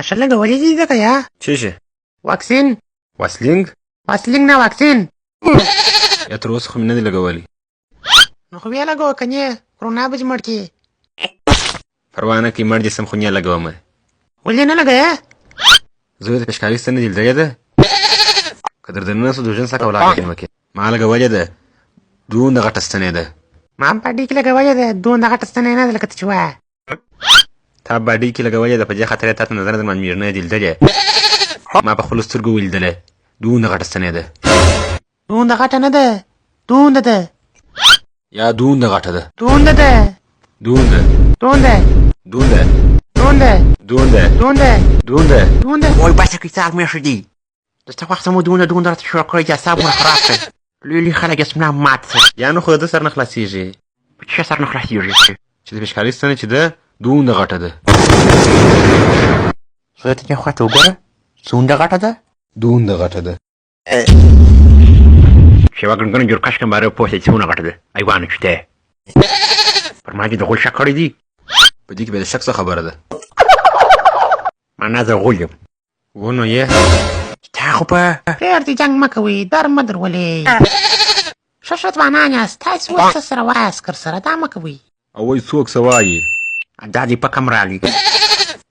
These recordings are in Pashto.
ښه لګولې دي ده که یا؟ څه شی؟ واکسین. واسلینګ؟ واسلینګ نه، واکسین. یا تر اوسه خو مې نه دی لګولی. نو خو ویې لګوه که نه کرونا به دې مړ کړي. پروا نه کوي، مړ دې سم، خو نه لګوم. ولې نه لګوې؟ زوی د پېشکاري ستنه دې لیدلې ده؟ که در دننه سو دوژن سکه ولاړه کې مکې. ما لګولې ده، دونه غټه ستنې ده. ما هم په ډي کې لګولې ده، دونه غټه ستنه نه ده لکه ته چې وایې. تا باډۍ کې لګولې ده، په دې خاطر یې تا ته نظر نه درمعلومېږي، نه یې دې لیدلې. ما په خپلو سترګو ولیدلې، دونه غټه ستنې ده. دونه غټه نه ده، دونه ده. یا دونه غټه ده. دونه ده. دونه. دونه. دونه. دونه. دونه. دونه. دونه. دونه. وای بس کړئ، څه ازمېښت دي؟ د څه وخت مو دونه دونه راته شروع کړی چې اعصاب مو خراب کړل. لوی لوی خلک یې څومره مات سول. یا نو خو د ده سر نه خلاصېږي. په څه سر نه خلاصېږي؟ چې د پېشکاري ستنه چې ده دونه غټه ده. زه ته دې خوا ته وګوره، څومره غټه ده؟ دونه غټه ده. چې یوه ګڼګڼه جرکش کم باره پوه شي څومره غټه ده. ایوانه چې ته پر ما دې د غول شک کړی دی. په دې کې بیا د شک څه خبره ده؟ معنا زه غول یم. ونو یې. تا خو په پرېږدئ، جنګ مه کوئ، در مه درولئ. ښه ښه ځوانان یاست، تاسې اوس څه سره وایاست که سره دا مه کوئ. او وایي څوک څه وایي؟ دا دې په کم راغی.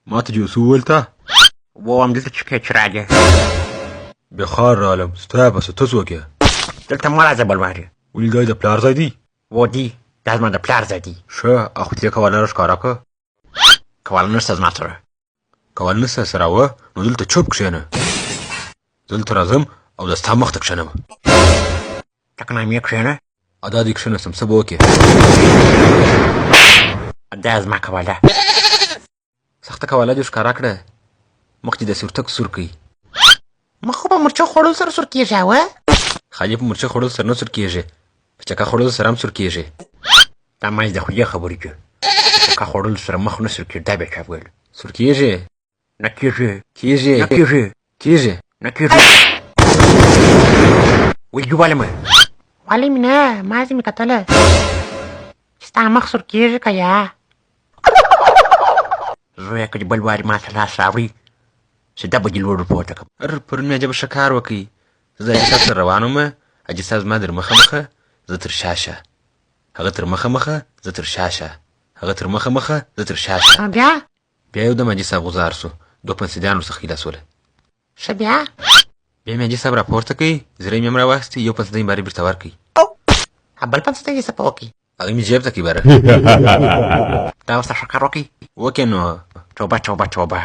ما ته دې څه وویل تا؟ و همدلته چې کېچ راغی. بخار رالم، ستا پسه ته څوک یې؟ دلته مه راځه بل وارې. ولې دا د پلار ځای دی؟ و دی، دا زما د پلار ځای دی. ښه، اخو دې کواله راښکاره کړه. کواله نشته زما سره. کول نه سره راوه، نو دلته چوپ کښېنه. زه دلته راځم او د ستا مخ ته کښېنم. تکنامې کښېنه. ادا دې کښېناستم، څه به وکړې؟ دا زما کواله. سخته کواله دې ښکاره کړه، مخ دې داسې ورتک سور کړي. مخ خو په مرچو خوړلو سره سور کېږي اوه. خالي په مرچو خوړلو سره نه سور کېږي، په چکه خوړلو سره هم سور کېږي. دا ماز د خولې خبرې دي. چکه خوړلو سره مخ نه سور کېږي، دا بیا چا ویل؟ سور کېږي. نه کېږي. کېږي. نه کېږي. کېږي. نه کېږي. ولې والم؟ ولې مې نه، مازې مې کتله چې ستا مخ سور کېږي که یا. زویه که دې بل وارې ما ته لاس راوړي، سیده به دې لوړ پورته کړم. ار پرون مې عجبه ښه کار وکړ. زه د حاجي صاحب سره روان وم، حاجي صاحب زما در مخه مخه، زه تر شا شه. هغه تر مخه مخه، زه تر شا شه. هغه تر مخه مخه، زه تر شا شه. بیا؟ بیا یو دم حاجي صاحب غوځار شو، دوه پنسدیان ورڅخه پیدا شول. ښه بیا؟ بیا مې حاجي صاحب راپورته کړ، زیری مې هم راواخیست، یو پنسدی مې باره بېرته ورکړ. بل پنسدی دې څه په وکړ؟ هغه مې جیب ته کړ باره. دا ورته ښه کار وکړ؟ وکړ نو. توبه توبه توبه،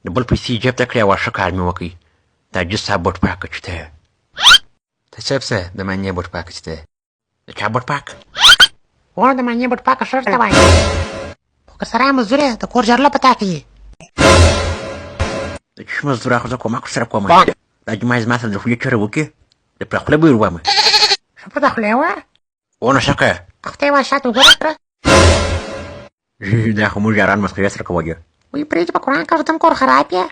د بل پیسې جیب ته کړې او ښه کار مې وکړ. د حاجي صاحب بوټ پاکه چې ته. ته چپ شه، د معنی بوټ پاکه چې ته. د چا بوټ پاک؟ وړه د معنی بوټ پاکه ښه ورته وایي، خو که سره مزدور یې د کور جارله په تا کوي. د چش مزدور؟ خو زه کومک ورسره کوم. دا جمعه زما سره د خولې چېرې وکړي، د پر خوله به یې وروم. ښه پر د خولې وه. ونه ښه که. خدای وا شاته وګوره. دا خو موږ یاران مسخرې سره کولې. وایي پرېږده، په قرآن که ځم کور خراب یې.